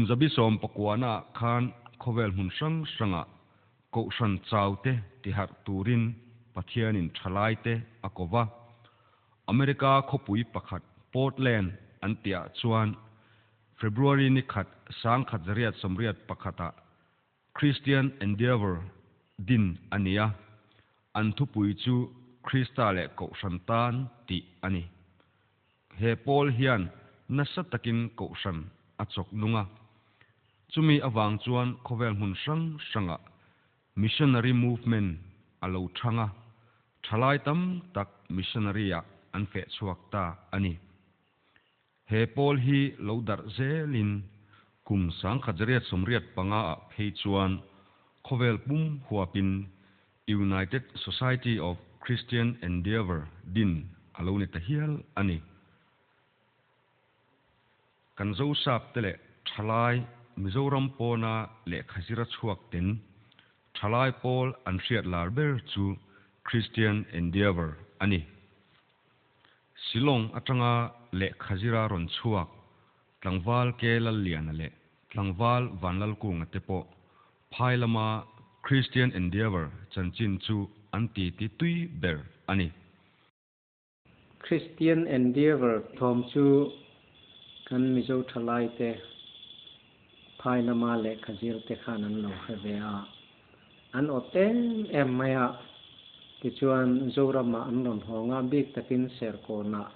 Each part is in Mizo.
zabi sawmpakuana ah khan khawvel hmun hrang hrangah Kohhran chaute tiharh turin Pathianin thalaite a ko va. America khawpui pakhat Portland an tihah chuan February ni khat 1981 ah Christian Endeavour din a ni a, an thupui chu Krista leh Kohhran tan tih a ni. He pawl hian nasa takin Kohhran a chawk nung a, chumi avang chuan khawvel hmun hrang hrangah Missionary Movement a lo thang a, thalai tam tak missionary-ah an feh chhuak ta a ni. He pawl hi lo darh zelin kum 1985 ah phei chuan khawvel pum huapin United Society of Christian Endeavour din a lo ni ta hial a ni. Kan Zosap te leh thalai Mizoram pawna lehkha zira chhuak ten thalai pawl an hriat lar ber chu Christian Endeavour a ni. Shillong atanga lehkha zira rawn chhuak tlangval Ke Lalliana leh tlangval Vanlalkunga te pawh phai lama Christian Endeavour chanchin chu an titi tui ber a ni. Christian Endeavour thawm chu kan Mizo thalaite phai lama lehkha zirte khan an lo hre ve a. An awt em em mai a, tichuan Zoramah an rawn hawng a, bik takin Serkawnah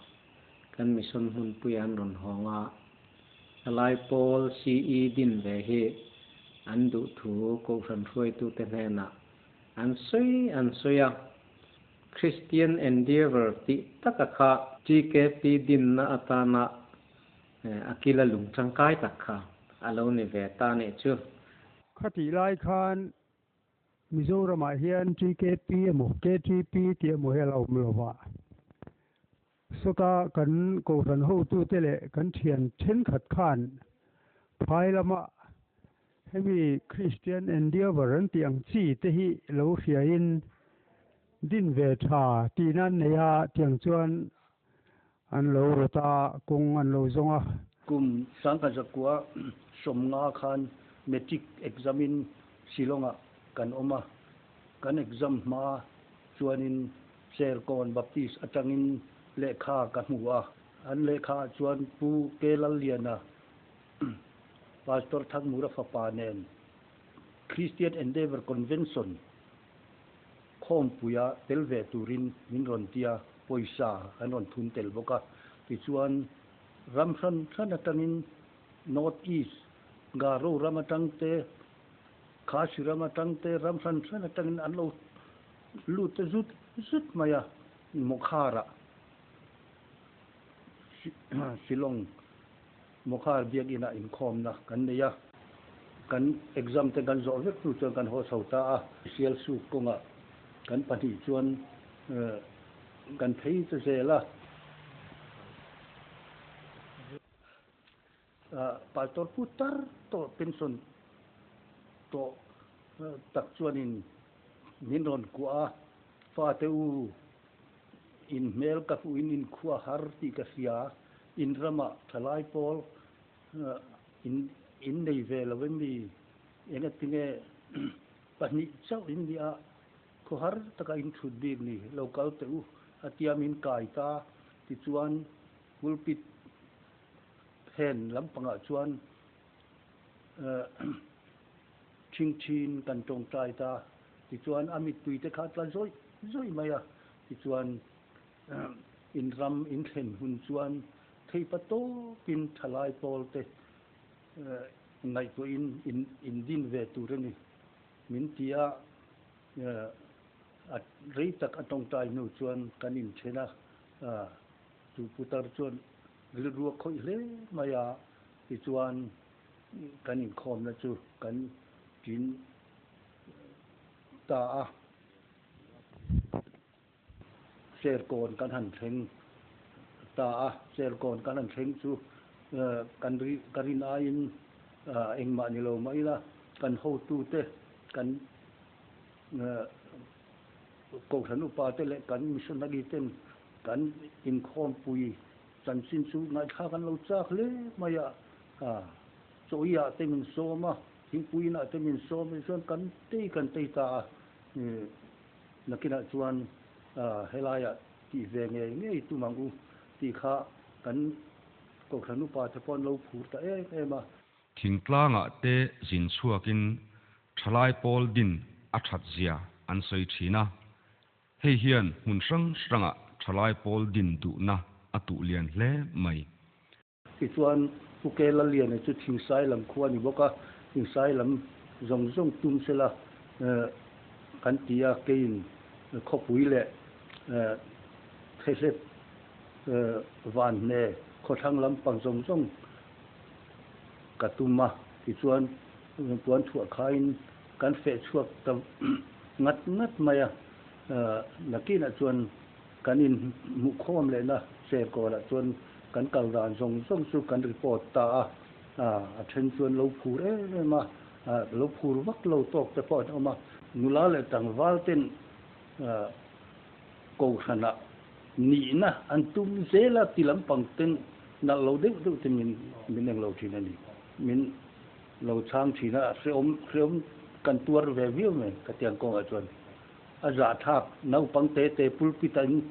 kan mission hmunpuiah an rawn hawng a, Thalai pawl CE din ve hi an duh thu Kohhran hruaitute hnenah an sawi an sawi a, Christian Endeavour tih taka kha TKP dinna atana a kila lung tangkai tak kha a lo ni ve ta nih chu. Khatih lai khan Mizoramah hian TKP emaw KTP tih emaw hi a la awm lo va. Sawta kan Kohhran hotute leh kan thian thenkhat khan phai lama hemi Christian Endeavour an tih ang chi te hi lo hriain din ve tha tihna an nei a, tiang chuan An lo rawt a, kawng an lo zawng a. Kum 1950 khan Matric exam in Shillong-ah kan awm a, kan exam hma chuanin Serkawn Baptist atangin lehkha ka hmu a. An lehkhaah chuan Pu K. Lalliana, Pastor Thangmura fapa nen Christian Endeavour Convention Khawmpuia tel ve turin min rawn ti a, pawisa an rawn thun tel bawk a. Tichuan, ram hran hran atangin North East, Garo ram atang te, Khasi ram atang te, ram hran hran atangin an lo lut ta zut zut mai a, Mawkharah, Shillong Mawkhar biakinah inkhawmna kan nei a, kan exam te kan zawh vek hnu chuan kan haw chho ta a. Sialsuk kawngah kan pahnih chuan kan phei ta zel a. Pastor pu tar tawh pension tawh tak chuanin min rawn kuah a, Fate u, In hmel ka hmuhin in khua har tih ka hria, in ramah thalai pawl in in nei ve lo em mi? Engatinge pahnih chauh in nia, khaw har taka in thut bik ni, lo kal teh u a tia min kai ta. Tichuan pulpit phen lampangah chuan Chhingchhin kan tawngtai ta. Tichuan a mittui te kha tla zawih zawih mai a. Tichuan in ram in thlen hun chuan theipa tawpin thalai pawl te ngaihtuahin in in din ve tur a ni. Min ti a, a rei tak a tawngtai hnu chuan kan inthen a. Chu putar chuan rilru a khawih hle mai a. Tichuan kan inkhawmna chu kan ṭin ta a. Serkawn kan han thleng ta a, Serkawn kan han thleng chu kan ka rin aiin engmah ni lo mah ila kan hotute kan Kohhran upate leh kan missionary ten kan inkhawmpui chanchin chu ngaihthlak an lo chak hle mai a. Chawi ah te min sawm a, thingpui inah te min sawm a, tichuan kan tei kan tei ta a, nakinah chuan helaiah tih ve ngei ngei tum ang u tih kha kan Kohhran upa te pawh an lo phur ta em em a. Thingtlangah te zin chhuakin thalai pawl din a that zia an sawi thin a, hei hian hmun hrang hrangah thalai pawl din duhna a tuh lian hle mai. Tichuan, Pu Ke Lalliana chu Thingsai lam khua a ni bawk a, Thingsai lam zawng zawng tum sela kan ti a, keiin khawpui leh Thehlep Vanhne khawthlang lampang zawng zawng ka tum a, tichuan puan thuah khain kan feh chhuak ta ngat ngat mai a, nakinah chuan Kan inhmuhkhawm lehna Serkawlah chuan kan kal dan zawng zawng chu kan report ta a, a then chuan lo phur em em a, lo phur vak lo tawk te pawh an awm a. Nula leh tlangval ten Kohhranah nihna an tum zel a ti lampang ten nalh lo deuh deuh te min min englo thin a ni. Min lo chhang thin a, hrehawm hrehawm kan tuar ve viau mai ka tiang kawngah chuan. A zahthlak naupang te te pulpit a in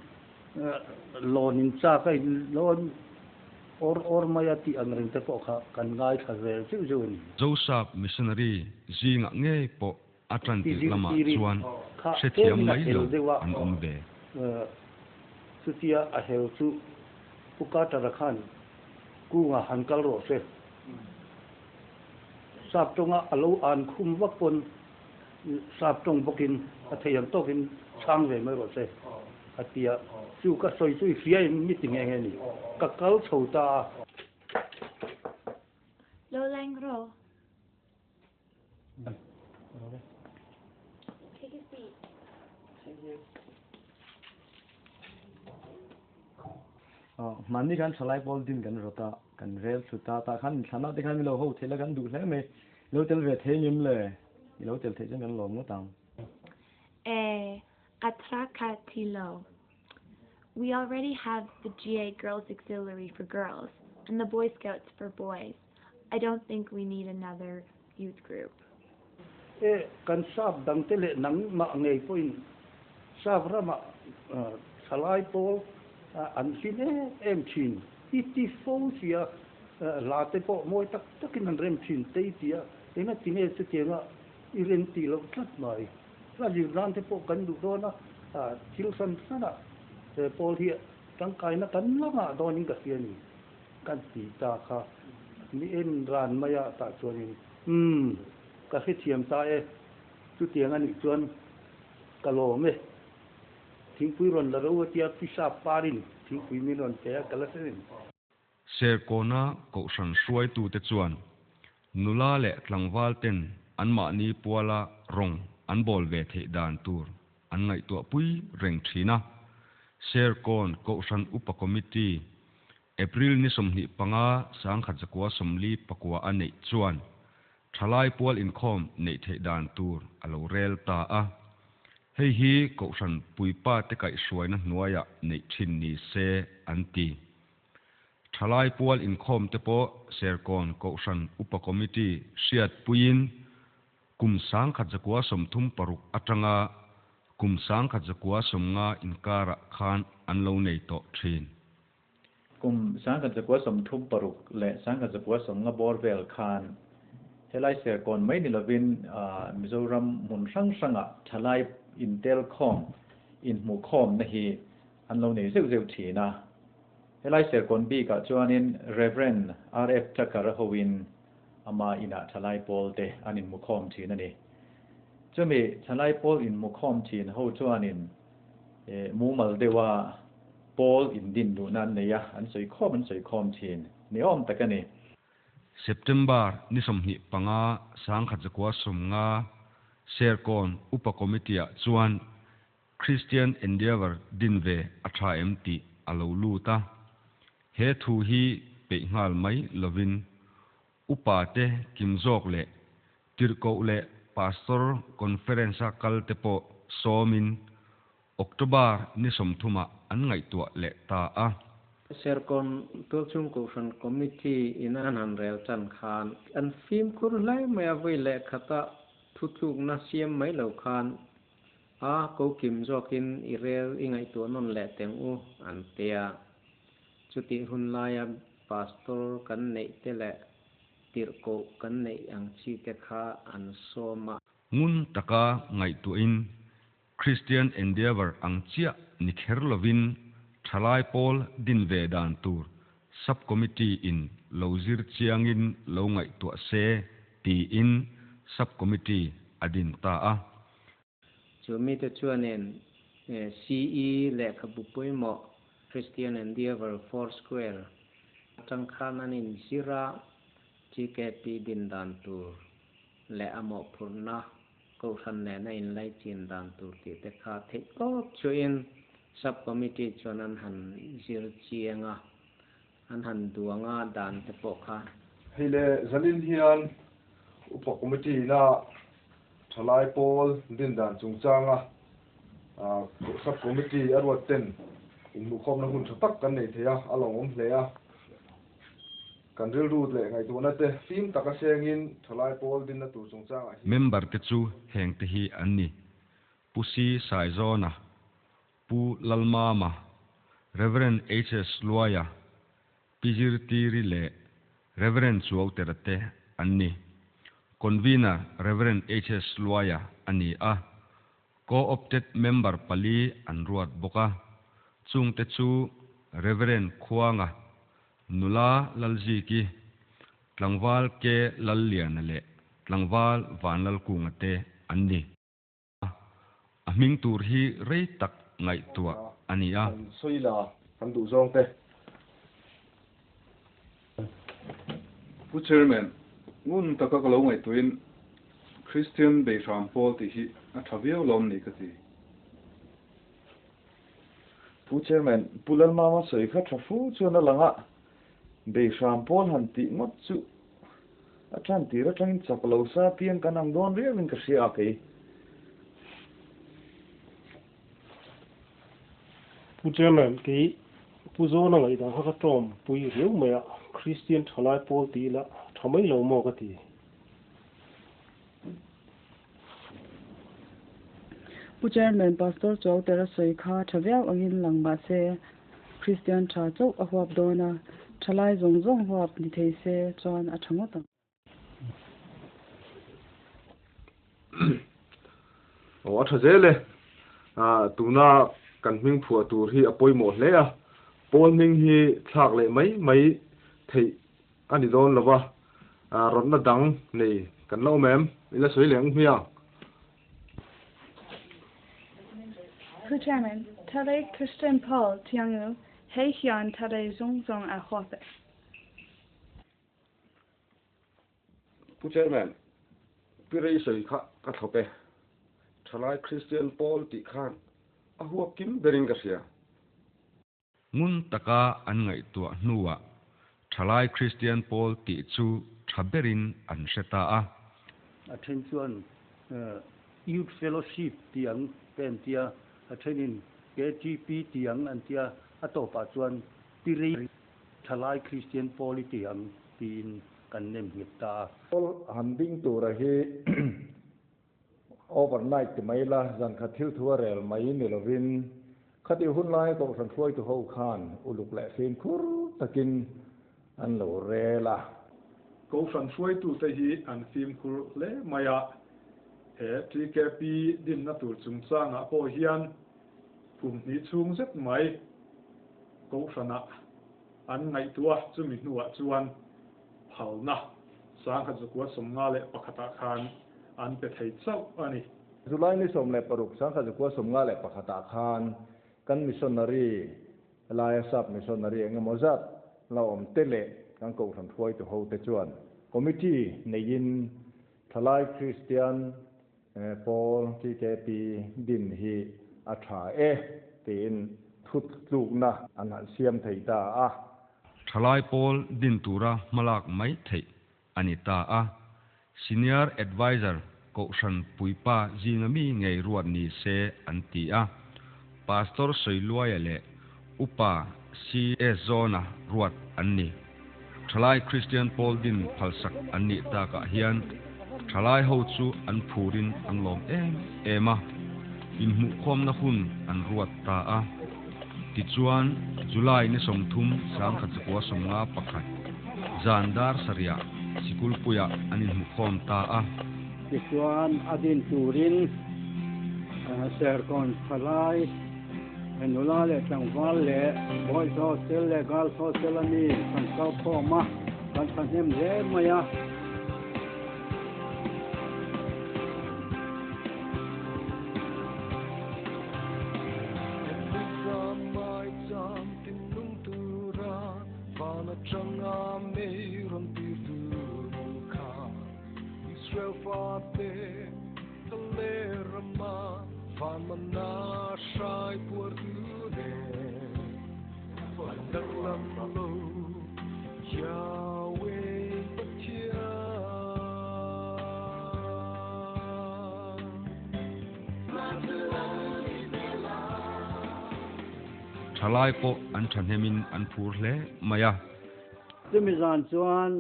lawn in chak a in lawn awr awr mai a tih ang reng te pawh kha kan ngaithla ve zeuh zeuh a ni. Joseph missionary zingah ngei pawh a tan tirh lamah chuan hrethiam mai lo an awm ve. Chutia a hel chu Pu Carter-a khan kunga han kal rawh se. Sap tawnga a lo an khum vak pawn Sap tawng bawkin a thei ang tawkin chhang ve mai rawh se a ti a, chu ka sawi chu i hria in mi ti nghe nghe ni, ka kal chho ta a. Lo leng rawh. Take a seat. Thank you. Hmanni khan thalai pawl din kan rawt a, kan rel thlut a, tah khan inthlana te khan mi lo ho theih la kan duh hle mai. I lo tel ve thei ngem le? I lo tel theih chuan kan lawm ngawt ang. E, a tra kha ti lo. We already have the GA Girls Auxiliary for girls and the Boy Scouts for boys. I don't think we need another youth group. E, kan sap dangte leh nangmah ngei pawhin sap ramah thalai pawl an hlim em em thin. I ti fo sia, Hla te pawh mawi tak takin an rem thin tei tia enga tinge chutianga i rem tih loh tlat mai. Hla zir nan te pawh kan duh dawn a, thil hran hranah he pawl hi tangkaina kan la ngah dawnin ka hria ni kan ti ta kha mi en ran mai a tah chuanin umm ka hrethiam ta e chutiang anih chuan ka lawm e. Thingpui rawn la ro a tia pisa parin thingpui min rawn pe a ka la hre reng. Serkawna Kohhran hruaitute chuan nula leh tlangval ten anmahni puala rawng an bawl ve theih dan tur an ngaihtuahpui reng thin a. Serkawn Kohhran Upa Committee April ni 25 1949 a neih chuan thalai pual inkhawm neih theih dan tur a lo rel ta a. Hei hi Kohhran puipa te kaihhruaina hnuaiah neih thin ni se an ti. Thalai pual inkhawm te pawh Serkawn Kohhran Upa Committee hriatpuiin kum 1936 atanga kum 1950 inkarah khan an lo nei tawh thin. Kum 1936 leh 1950 bawr vel khan helai Serkawn mai ni lovin Mizoram hmun hrang hrangah thalai intelkhawm inhmuhkhawmna hi an lo nei zeuh zeuh thin a. Helai Serkawn bikah chuanin Rev. RF Tucker a hoin ama inah thalai pawl te an inhmukhawm thin a ni. Chumi thalai pawl inhmukhawm thin ho chuanin mumal deuha pawl indin duhna an nei a, an sawi khawm an sawi khawm thin ni awm tak a ni. September ni 25 1950 Serkawn Upa Committee-ah chuan Christian Endeavour din ve a tha em tih a lo lut a. He thu hi peih nghal mai lovin upa te kim zawk leh tirhkoh leh Pastor Conference-a kal te pawh sawmin October ni 30 ah an ngaihtuah leh ta a. Serkawn Tualchhung Kohhran Committee in an han rel tan khan an fimkhur hle mai a, vawi leh khata thutlukna siam mai lo khan a ko kim zawkin i rel i ngaihtuah nawn leh teng u an tia. Chutih hun laia Pastor kan neih te leh tirhkoh kan neih ang chi te kha an sawm a. Ngun taka ngaihtuahin Christian Endeavour ang chiah ni kher lovin thalai pawl din ve dan tur Sub-Committee in lo zir chiangin lo ngaihtuah se tiin Sub-Committee a din ta a. Chu mite chuanin CE lehkhabu pawimawh Christian Endeavour Four Square atang khan an inzir a, TKP din dan tur leh a mawhphurhna Kohhran nena inlaichin dan tur tih te kha theih tawp chuin Sub-Committee chuan an han zir chiang a, an han duang a dan te pawh kha. Hei le zanin hian Upa Committee ina thalai pawl din dan chungchanga Sub Committee a ruat ten inhmuhkhawmna hun tha tak kan nei thei a, a lawmawm hle a. Kan rilru leh ngaihtuahna te fim taka sengin thalai pawl dinna tur chungchangah hian. Member te chu heng te hi an ni, Pu C. Saizawna, Pu Lalmama, Rev. HS Luaia, Pi Zirtiri leh Rev. Chuautera te an ni. Convener Rev. HS Luaia a ni a, Co-opted member pali an ruat bawk a, chungte chu Rev. Khuanga, Nula Lalziki, Tlangval K. Lalliana leh Tlangval Vanlalkunga te an ni. A hming tur hi rei tak ngaihtuah a ni a. Kan sawi la, kan duh zawng te. Pu Chairman, ngun taka ka lo ngaihtuahin Kristian Beihram Pawl tih hi a tha viau lawm ni ka ti. Pu Chairman, Pu Lalmama sawi kha tha fu chuan a lang a, Beihram Pawl han tih ngawt chu a tan tir atangin chak lo sa piang kan ang dawn riauin ka hria a kei. Pu Chairman, kei Pu Zawna ngaihdan kha ka tawm pui riau mai a, Kristian thalai pawl ti ila tha mai lo maw ka ti. Pu Chairman, Pastor Chuautera sawi kha tha viau angin lang mah se, Kristian tha chauh a huap dawn a, thalai zawng zawng huap ni thei se chuan a tha ngawt ang. Aw a tha zel e. Tuna kan hming phuah tur hi a pawimawh hle a, Pawl hming hi thlak leh mai mai theih a ni dawn lo va, rawtna dang nei kan la awm em? I la sawi leh ang hmiang. Pu Chairman, Thalai Kristian Pawl Tiangu, hei hian thalai zawng zawng a huap e. Pu Chairman, Pi Rei sawi kha ka thlawp e. Thalai Kristian pawl tih khan a huap kim berin ka hria. Ngun taka an ngaihtuah hnuah Thalai Kristian pawl tih chu tha berin an hre ta a. A then chuan Youth Fellowship tih ang te an tia, a thenin KTP tih ang an tia, a tawpah chuan Pi Rei Thalai Kristian pawl i ti ang tiin kan nem nghet ta a. Pawl han ding tura hi overnight ti mai la, zan khat thil thu a rel mai ni lovin khatih hun laia Kohhran hruaitu ho khan uluk leh fimkhur takin an lo rel a. Kohhran hruaitute hi an fimkhur hle mai a, he TKP dinna tur chungchangah pawh hian kum hnih chhung zet mai Kohhranah an ngaihtuah a, chumi hnuah chuan phalna 1951 ah khan an pe thei chauh a ni. July ni 16 1951 ah khan kan missionary laia sap missionary eng emaw zat la awm te leh kan Kohhran hruaitu ho te chuan committee neiin Thalai Kristian Pawl TKP din hi a tha e tiin thutlukna an han siam thei ta a. Thalai pawl din tura hmalak mai theih a ni ta a. Senior Adviser Kohhran puipa zinga mi ngei ruat ni se an ti a. Pastor Sawiluaia leh Upa CS Zawna ruat an ni. Thalai Kristian pawl din phalsak an nih takah hian thalai ho chu an phurin an lawm em em a, inhmuhkhawmna hun an ruat ta a. Tichuan, July ni 30 1951 zan dar sarih ah sikulpuiah an inhmuhkhawm ta a. Tichuan, a din turin Serkawn thalai nula leh tlangval leh Boys Hostel leh Girls Hostel a mi kan kal khawm a, kan thahnem hle mai a. Thalai pawh an thahnemin an phur hle mai a. Chumi zan chuan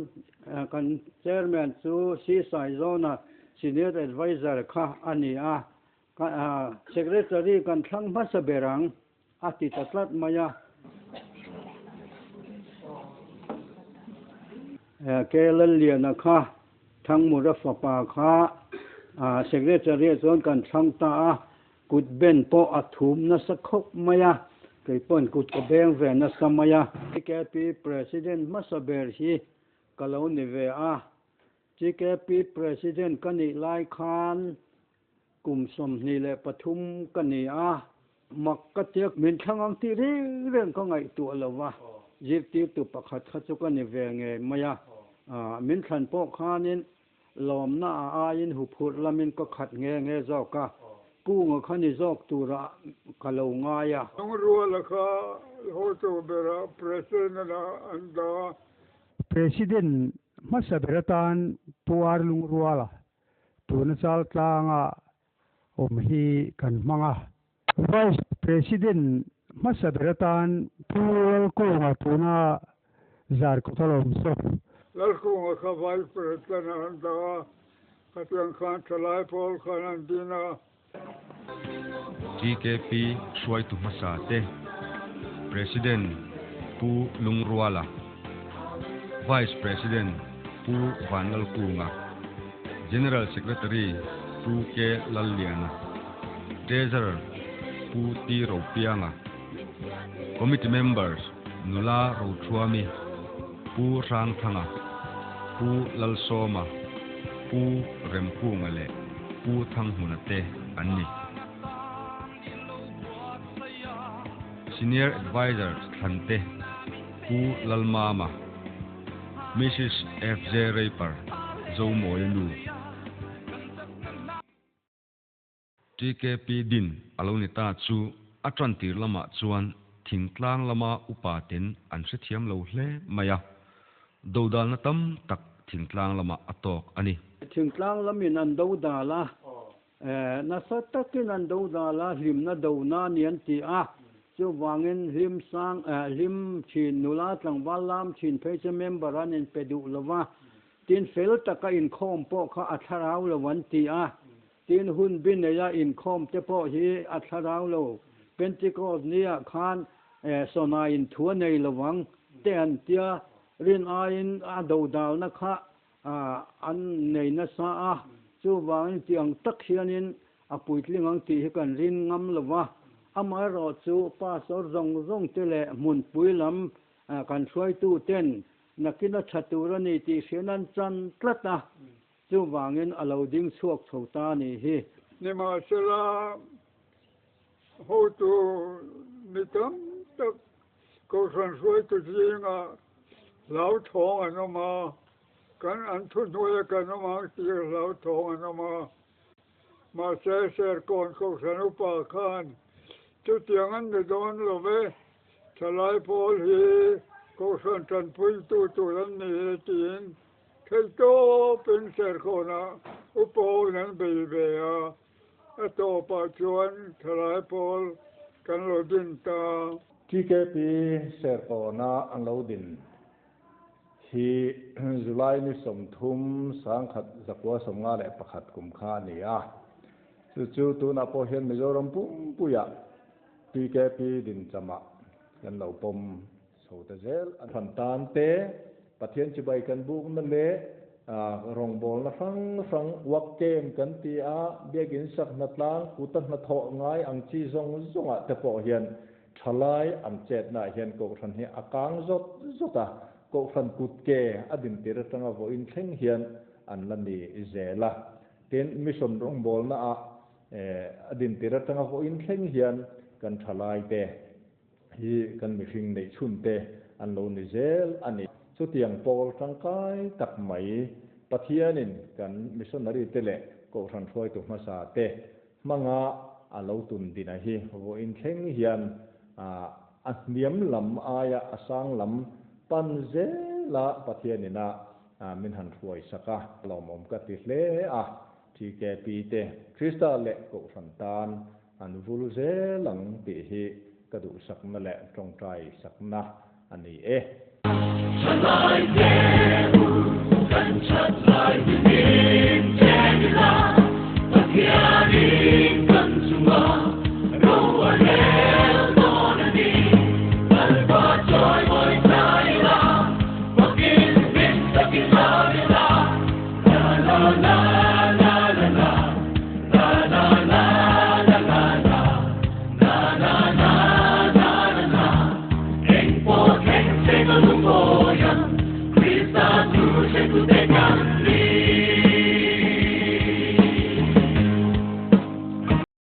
kan chairman chu C Saizawna senior adviser kha a ni a, secretary kan thlang hmasa ber ang a ti ta tlat mai a. Ke Lalliana kha Thangmura fapa kha secretary ah chuan kan thlang ta a, kut ben pawh a thum nasa khawp mai a, kei pawn kut ka beng ve nasa mai a. TKP President hmasa ber hi ka lo ni ve a, TKP President ka nih lai khan kum 23 ka ni a, mak ka tia min thlang ang tih reng reng ka ngaihtuah lo va, zirtirtu pakhat kha chu ka ni ve ngei mai a, min thlan pawh khanin lawmna a aiin huphurh lamin ka khat nge nge zawk a, kunga kha ni zawk tura ka lo ngai a. Lungruala kha hotu bera President a an dah a. President hmasa ber atan Pu Ar Lungruala tuna chal tlanga awm hi kan hmang a. Vice President hmasa ber atan Pu Lalkunga tuna Zarkawt a lawm saw. Lalkunga kha Vice President ah an dah a, khatiang khan thalai pawl khan an din a. TKP hruaitu hmasa te, President Pu Lungruala, Vice President Pu Vanlalkunga, General Secretary Pu K Lalliana, Treasurer Pu T Ropianga, Committee Members Nula Rothuami, Pu Hrangthanga, Pu Lalsawma, Pu Remkunga leh Pu Thanghmuna te an ni. Senior Adviser thlan te Pu Lalmama, Mrs FJ Raper, Zomawia nu. TKP din a lo ni ta chu a tantir lamah chuan thingtlang lama upa ten an hrethiam lo hle mai a, dodalna tam tak thingtlang lamah a tawk a ni. Thingtlang lamin an dodal a, nasa takin an dodal a, hlimna dona a ni an ti a, chuvangin hlim sang, hlim thin nula tlangval lam thin phei chu member an inpe duh lo va, tin fel taka inkhawm pawh kha a thlarau lo an ti a. Tin hun bi neia inkhawm te pawh hi a thlarau lo. Pentecost nia khan sawna in thu a nei lovang te an tia, rin aiin a dodalna kha an nei nasa a, chuvangin tiang tak hianin a puitling ang tih hi kan rin ngam lo va. Amaherawh chu pastor zawng zawng te leh hmunpui lam kan hruaitu ten nakin a tha tur a ni tih hrian an chan tlat a. Chuvangin a lo ding chhuak chho ta a nih hi. Nimahsela, hotu mi tam tak Kohhran hruaitu zingah hlauthawng an awm a, kan an thuhnuaia kan awm ang tih hlauthawng an awm a. Mahse, Serkawn Kohhran upa khan chutiang an ni dawn lo ve, thalai pawl hi Kohhran tanpuitu tur an ni e tiin Theihtawpin Serkawnah upa ho an bei ve a, a tawpah chuan thalai pawl kan lo din ta. TKP Serkawna an lo din hi July ni 30 1951 kum kha a ni a. Chu chu tunah pawh hian Mizoram pumpuiah TKP din chamah kan lo pawm chho ta zel a. Than tan te, Pathian chibai kan bukna leh rawngbawlna hrang hrang work camp kan ti a, biakin sak hnatlang kuta hnathawh ngai ang chi zawng zawngah te pawh hian thalai an chetnaah hian kohhran hi a kang zawt zawt a, kohhran kut ke a dintir atanga vawiin thleng hian an la ni zel a. Tin, mission rawngbawlnaah a dintir atanga vawiin thleng hian kan thalai te hi kan mihring neih chhun te an lo ni zel a ni. Chutiang pawl tangkai tak mai Pathianin kan missionary te leh kohhran hruaitu hmasa te hmanga a lo tun dina hi vawiin thleng hian a hniam lam aia a sang lam pan zela Pathianina min han hruai sak a, lawmawm ka ti hle a. TKP te Krista leh kohhran tan an vul zel ang tih hi ka duhsakna leh tawngtai sakna a ni e. Thalai te u kan that lai hlimin che ila, Pathianin kan chunga ro a rel dawn a ni. Lalpa chawi mawi zai ila, fakin hlim takin lam ila, la la la la la la, la la la la la la, la la la la la la, eng pawh thleng se ka lung awi ang.